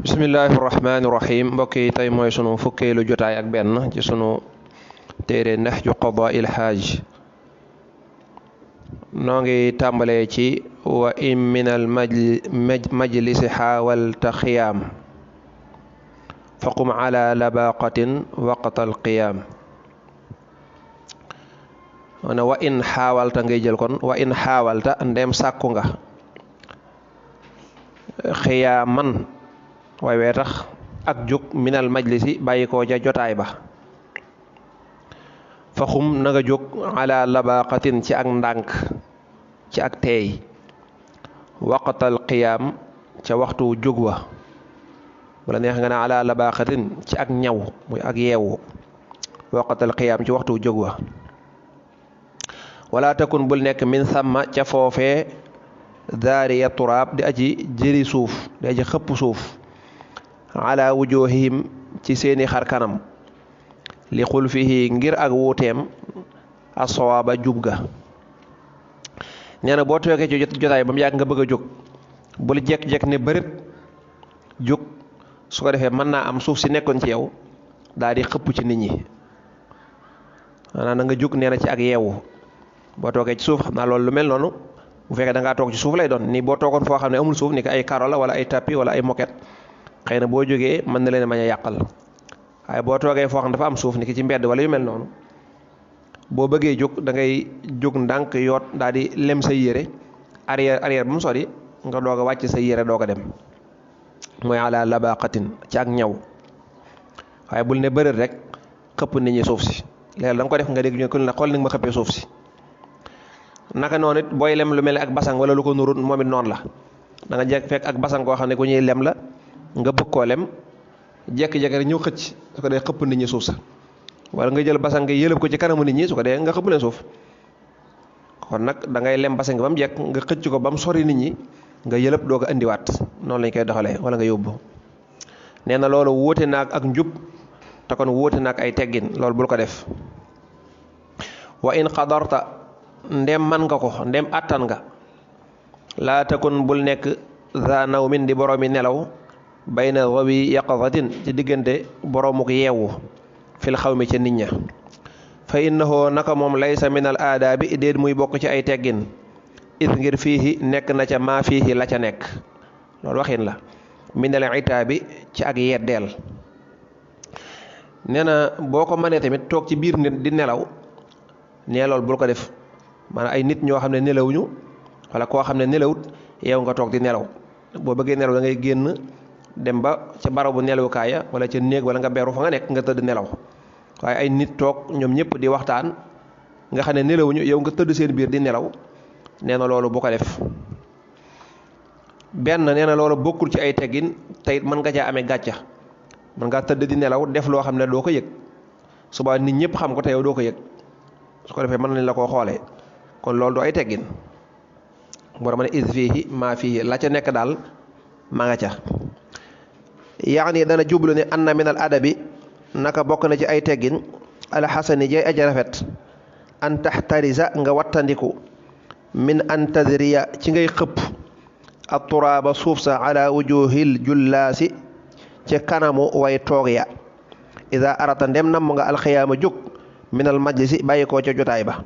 bismillahi rahmaani rahim mbokk yi tey mooy sunu fukkeelu jotaay ak benn ci sunu téere Nahju Qadaa'il Haaj noo ngi tàmbalee ci wa in min al majlisi xaawalta xiyaam faqum ala labaqatin waqta al qiyaam wa in xaawalta ngay jël kon wa in xaawalta ndem sàkku nga xiyaaman waaye wee tax ak jóg minal majlisi bàyyi ko ca jotaay ba faxum na nga jóg ala labaqatin ci ak ndànk ci ak teey waqtal qiyaam ca waxtu jóg wa wala neex nga ne ala labaqatin ci ak ñaw muy ak yeewu waqtal qiyaam ci waxtu jóg wa wala takun bul nekk min sàmma ca foofee daariya turaab di aji jëri suuf di aji xëpp suuf ala wujuhihim ci seeni xar kanam li xulfihi ngir ak wuuteem aswaaba jub ga nee na boo toogee ci jotaay ba mu yàgg nga bëgg a jóg bul jekk-jekk ne bërët jóg su ko defee mën naa am suuf si nekkoon ci yow daal di xëpp ci nit ñi maanaam na nga jóg nee na ci ak yeewu boo toogee ci suuf xam naa loolu lu mel noonu bu fekkee da ngaa toog ci suuf lay doon ni boo toogoon foo xam ne amul suuf ni ko ay karo la wala ay tapis wala ay moquette xëy na boo jógee mën na leen mañ a yàqal waaye boo toogee foo xam dafa am suuf ni ki ci mbedd wala yu mel noonu boo bëggee jóg da ngay jóg ndànk yoot daal di lem say yére arrière ba mu sori nga doog a wàcc say yére doog a dem mooy ala labaqatin ci ak ñaw waaye bul ne bërët rek xëpp nit ñi suuf si léegi da nga ko def nga dégg ñu ne xool ni nga ma xëppee suuf si naka noonu it booy lem lu mel ne ak basang wala lu ko nurut moom it noonu la da nga jekk fekk ak basang koo xam ne ku ñuy lem la nga bëgg koo lem jekki-jekki rek ñëw xëcc su ko dee xëpp nit ñi suuf sa wala nga jël basang nga yëlëb ko ci kanamu nit ñi su ko dee nga xëpp leen suuf kon nag da ngay lem basang ba mu jekk nga xëcc ko ba mu sori nit ñi nga yëlëb doo ko indiwaat noonu lañ koy doxalee wala nga yóbbu nee na loolu wóote naag ak njub te kon wóote naag ay teggin loolu bul ko def wa in qadarta ndem man nga ko ndem attan nga laa takun bul nekk za nawmin di boroomi nelaw bayna zawi yaqazatin ci diggante boroomuk yeewu fil xawmi ca nit ña fa innahu naka moom laysa min al aadaabi déet muy bokk ci ay teggin is ngir fiihi nekk na ca maa fiihi la ca nekk loolu waxin la min al itaabi ci ak yeddeel nee na boo ko mënee tamit toog ci biir nit di nelaw nee loolu bul ko def maanaam ay nit ñoo xam ne nelawuñu wala koo xam ne nelawut yow nga toog di nelaw boo bëggee nelaw da ngay génn dem ba ca barabu nelawukaaya wala ca néeg wala nga beru fa nga nekk nga tëdd nelaw waaye ay nit toog ñoom ñëpp di waxtaan nga xam ne nelawuñu yow nga tëdd seen biir di nelaw nee na loolu bu ko def benn nee na loolu bokkul ci ay teggin tey mën nga caa amee gàcca mën ngaa tëdd di nelaw def loo xam ne doo ko yëg suba nit ñëpp xam ko te yow doo ko yëg su ko defee mën nañ la koo xoolee kon loolu du ay teggin boo ma ne is fiihi maa fiihi la ca nekk daal ma nga ca yaani dana jublu ne anna min al adabi naka bokk na ci ay teggin alxasani jay aja rafet an taxtarisa nga wattandiku min an tadriya ci ngay xëpp ak turaaba suuf sa ala wujuhil jullaasi ci kanamu way toog ya ida arata ndem namm nga alxiyaama jóg min al majlisi bàyyi koo ca jotaay ba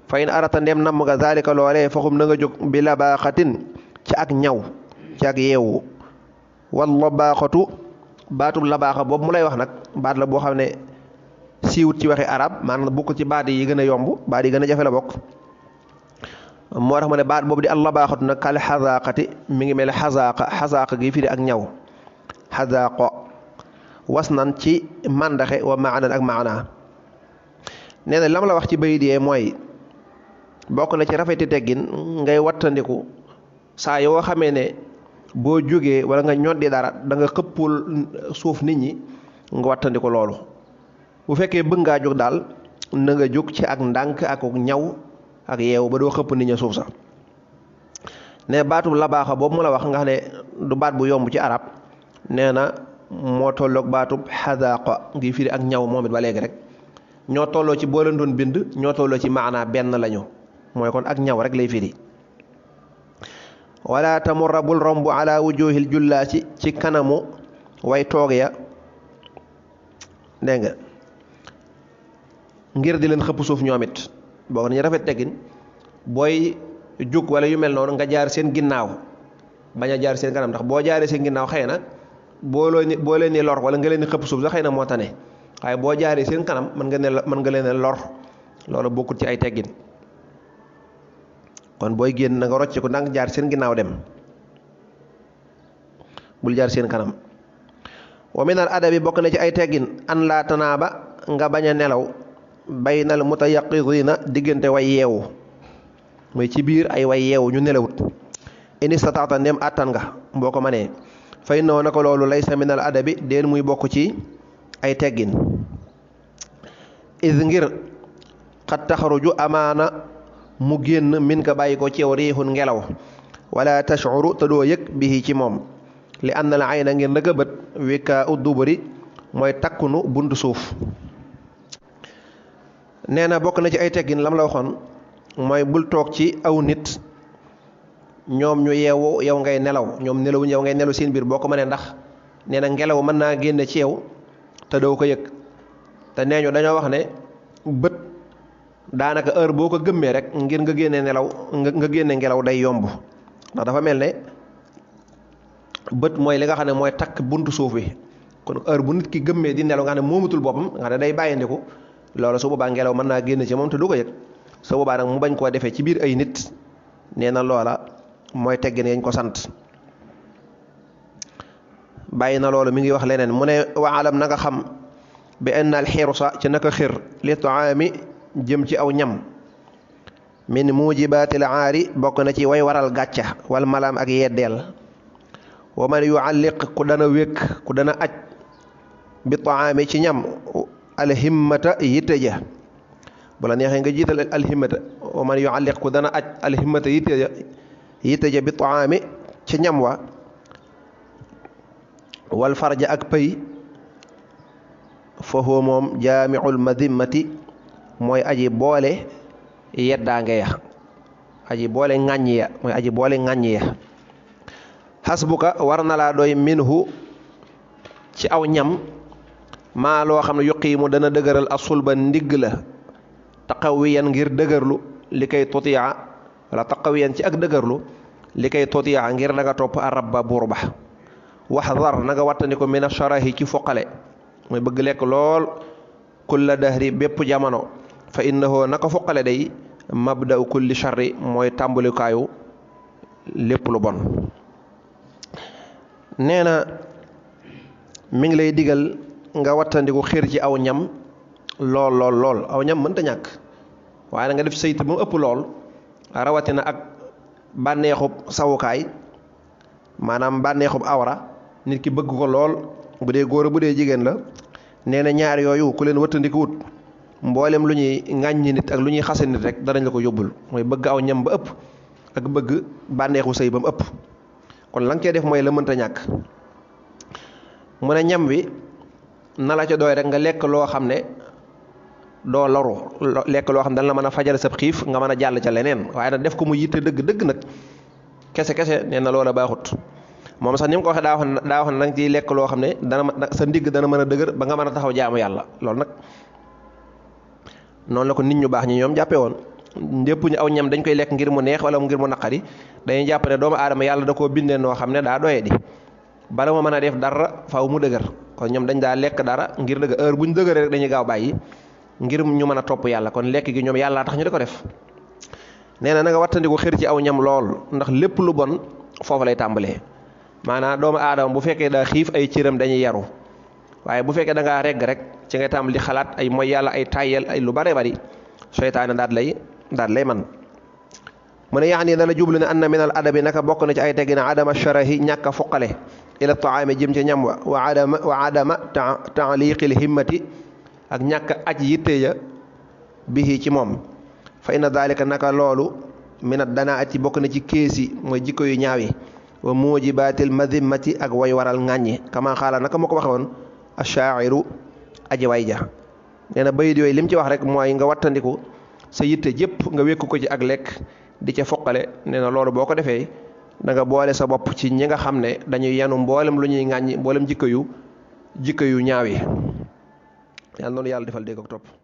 fa in arata ndem namm nga zalika loolee faxum na nga jóg bi labaaxatin ci ak ñaw ci ak yeewu walla baaxatu baatub labaaxa boobu mu lay wax nag baat la boo xam ne siiwut ci waxi arab maanaam bokk ci baat yi gën a yomb baat yi gën a jafe la bokk moo tax ma ne baat boobu di al labaaxatu nag kal xazaaqati mi ngi mel xazaaqa gi firi ak ñaw xazaaqo was nan ci màndaxe wa maanan ak maanaa nee na lam la wax ci bayit yee mooy bokk na ci rafeti teggin ngay wattandiku saa yoo xamee ne boo jógee wala nga ñoddi dara da nga xëppul suuf nit ñi nga wattandiku loolu bu fekkee bëgg ngaa jóg daal na nga jóg ci ak ndànk ak ñaw ak yeewu ba doo xëpp nit ñi suuf sax ne baatu labaaxa boobu mu la wax nga xam ne du baat bu yomb ci arab nee na moo tolloog baatub xadaaqa ngi firi ak ñaw moom it ba léegi rek ñoo tolloo ci boo leen doon bind ñoo tolloo ci maanaa benn lañu mooy kon ak ñaw rek lay firi wala tamurra bul romb ala wujuhil jullaasi ci kanamu way toog ya dégg nga ngir di leen xëpp suuf ñoom it boo nañu rafet teggin booy jug wala yu mel noonu nga jaar seen ginnaaw bañ a jaar seen kanam ndax boo jaaree seen ginnaaw xëy na boo leen di lor wala nga leen di xëpp suuf sax xëy na moo tane waaye boo jaaree seen kanam mën nga leen lor loolu bokkut ci ay teggin kon booy génn na nga rocc ko ndànk jaar seen ginnaaw dem bul jaar seen kanam. wa minal adabi bokk na ci ay teggin an laa tanaaba nga bañ a nelaw baynal mutayaqidina diggante way yeewu mooy ci biir ay way yeewu ñu nelawut in istataata ndem àttan nga boo ko mënee fay noo na ko loolu laysa minal adabi deen muy bokk ci ay teggin is ngir xat taxaruju amaana mu génn min ka bàyyi ko ci yow riixun ngelaw wala tashuru te doo yëg bihi ci moom li ànd la ay na ngir ndëgg bët wikkaa u duburi mooy takkunu buntu suuf nee na bokk na ci ay teggin lam la waxoon mooy bul toog ci aw nit ñoom ñu yeewu yow ngay nelaw ñoom nelawuñ yow ngay nelaw seen biir boo ko mënee ndax nee na ngelaw mën naa génne ci yow te doo ko yëg te nee ñu dañoo wax ne bët daanaka heure boo ko gëmmee rek ngir nga génne nelaw nga génne ngelaw day yomb ndax dafa mel ne bët mooy li nga xam ne mooy takk buntu suuf bi kon heure bu nit ki gëmmee di nelaw nga xam ne moomatul boppam nga xam ne day bàyyindiku loolu su boobaa ngelaw mën naa génn ci moom te du ko yëg su boobaa nag mu bañ koo defee ci biir ay nit nee na loola mooy teggin yañ ko sant bàyyi na loolu mi ngi wax leneen mu ne waalam na nga xam bi anna al xirsa ci naka xir li taami jëm ci aw ñam min mujibaatil aari bokk na ci way waral gàcca wal malaam ak yeddeel wa man yualliq ku dana wékk ku dana aj bi taami ci ñam alhimmata yitte ja bu la neexee nga jiital alhimmata wa man yualliq ku dana aj alhimmata yitte ja bi taami ci ñam wa wal farja ak pëy foofu moom jaamiul madimmati mooy aji boole yeddaange ya aji boole ŋàññ ya mooy aji boole ŋàññ ya xasbuka war na laa doy minhu ci aw ñam maa loo xam ne yuqiimu dana dëgëral asulba ndigg la taqawiyan ngir dëgërlu li koy totiya wala taqawiyan ci ak dëgërlu li koy totiya ngir da nga topp arabba buur ba waxdar na nga wattandi ko min asharahi ci foqale mooy bëgg lekk lool kulla dahri bépp jamono fa innahu naka foqale day mabda'u kulli sharri mooy tàmbalikaayu lépp lu bon nee na mi ngi lay digal nga wattandiku xir ci aw ñam lool aw ñam mënta ñàkk waaye na nga def sayt ba mu ëpp lool rawatina ak bànneexub sawukaay maanaam bànneexub awra nit ki bëgg ko lool bu dee góor bu dee jigéen la nee na ñaar yooyu ku leen wattandiku wut mboolem lu ñuy ŋàññi nit ak lu ñuy xase nit rek danañ la ko yóbbul mooy bëgg aw ñam ba ëpp ak bëgg bànneexu sëy ba mu ëpp kon la nga cee def mooy la mënta ñàkk mu ne ñam wi na la ca doy rek nga lekk loo xam ne doo loru lekk loo xam ne dana la mën a fajal sab xiif nga mën a jàll ca leneen waaye nag def ko mu yitte dëgg nag kese nee na loola baaxut moom sax ni mu ko waxee daa wax ne da nga ciy lekk loo xam ne dana sa ndigg dana mën a dëgër ba nga mën a taxaw jaamu yàlla loolu nag noonu la ko nit ñu baax ñi ñoom jàppee woon ndépp ñu aw ñam dañ koy lekk ngir mu neex wala ngir mu naqari dañuy jàpp ne doomu aadama yàlla da koo bindee noo xam ne daa doye di bala ma mën a def dara faaw mu dëgër kon ñoom dañ daa lekk dara ngir dëgër heure bu ñu dëgëree rek dañuy gaaw bàyyi ngir ñu mën a topp yàlla kon lekk gi ñoom yàlla tax ñu di ko def nee na nga wattandiku xër ci aw ñam lool ndax lépp lu bon foofu lay tàmbalee maanaam doomu aadama bu fekkee daa xiif ay cëram dañuy yaru waaye bu fekkee da ngaa regg rek ci ngay tàmbali xalaat ay mooy yàlla ay tàyyel ay lu bare bari seytaane daal lay man mu ne yaani dana jublu ne anna min al adabi naka bokk na ci ay teggin adama sharahi ñàkk a foqale ila taami jëm ci ñam wa adama taaliqil himmati ak ñàkk aj yitte ya bihi ci moom fa inna dalika naka loolu min ad danaati bokk na ci kéesi mooy jikko yu ñaaw yi wa mujibatil madimmati ak way waral ŋàññi kama xaala naka moo ko waxe woon ashaa'iru aji way ja nee na bayit yooyu lim ci wax rek mooy nga wattandiku sa yitte jépp nga wékku ko ci ak lekk di ca foqale nee na loolu boo ko defee da nga boole sa bopp ci ñi nga xam ne dañuy yanu mboolem lu ñuy ŋàññi mboolem jikko yu ñaaw yi yàlla noonu yàlla defal dégg ak topp